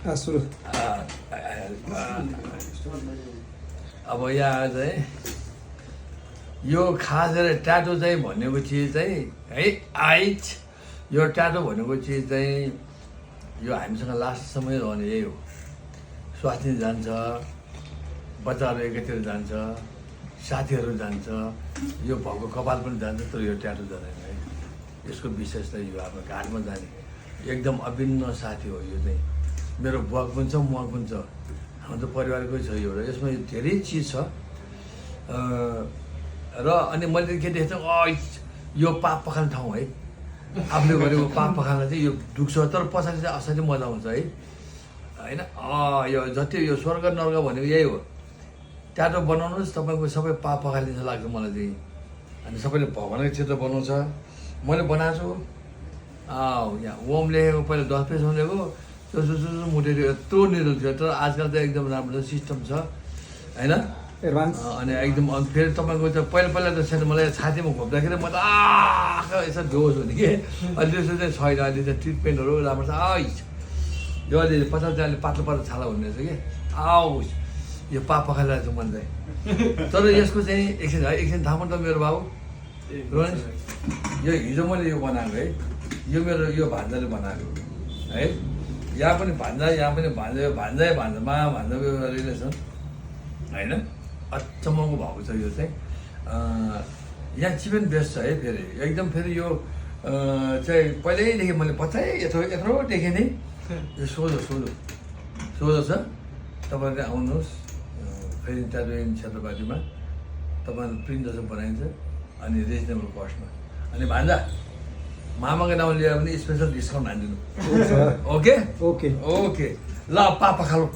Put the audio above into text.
सुरु अब यहाँ चाहिँ यो खास गरेर ट्याटो चाहिँ भनेको चिज चाहिँ है आइच यो ट्याटो भनेको चिज चाहिँ यो हामीसँग लास्टसम्म रहने यही हो। स्वास्नी जान्छ, बच्चाहरू एकैतिर जान्छ, साथीहरू जान्छ, यो भएको कपाल पनि जान्छ, तर यो ट्याटो जाँदैन है। यसको विशेषता यो आफ्नो घाटमा जाने एकदम अभिन्न साथी हो। यो चाहिँ मेरो बुवाको पनि छ, मको पनि छ, हाम्रो त परिवारकै छ एउटा। यसमा धेरै चिज छ र अनि मैले के देखेको छु यो पाप पखाल्ने ठाउँ है। आफूले गरेको पाप पखाल्न चाहिँ यो दुख्छ, तर पछाडि चाहिँ असाध्यै मजा आउँछ है होइन। यो जति यो स्वर्ग नर्क भनेको यही हो। ट्याटो बनाउनुहोस्, तपाईँको सबै पाप पखालिन्छ लाग्छ मलाई चाहिँ। अनि सबैले भगवान्कै चित्र बनाउँछ, मैले बनाएको छु। यहाँ ओम लेखेको पहिला 10 पेजमा लेखेको त्यो मुटेर यत्रो निरुल थियो, तर आजकल त एकदम राम्रो सिस्टम छ होइन। एडभान्स अनि एकदम अनि फेरि तपाईँको त पहिला त छैन। मलाई छातीमा खोप्दाखेरि म त यसो जोस हुने कि अहिले त्यस्तो चाहिँ छैन। अहिले त ट्रिटमेन्टहरू राम्रो छ। यो अहिले 50 अहिले पातलो छाला हुने रहेछ कि यो पाप पखालिरहेको छ मन चाहिँ। तर यसको चाहिँ एकछिन थाहा पर्छ मेरो बाबु रोहन, यो हिजो मैले यो बनाएको है। यो मेरो यो भान्जाले बनाएको है। यहाँ पनि भान्जा, यहाँ पनि भान्जा, यो भान्जा भान्जाको रिलेसन होइन। अचम्मको भएको छ यो चाहिँ। यहाँ चिप एन्ड बेस्ट छ है। फेरि एकदम फेरि यो चाहिँ पहिल्यैदेखि मैले बच्चै यत्रो देखेँ नि। यो सोझो छ। तपाईँहरूले आउनुहोस् फेरि ट्याटोइङ क्षेत्रपातीमा तपाईँहरू प्रिन्ट जस्तो बनाइन्छ अनि रिजनेबल कस्टमा। अनि भान्जा मामाको नाम लिएर पनि स्पेसल डिस्काउन्ट हानिदिनु। ओके ओके ओके ल पापा खालो।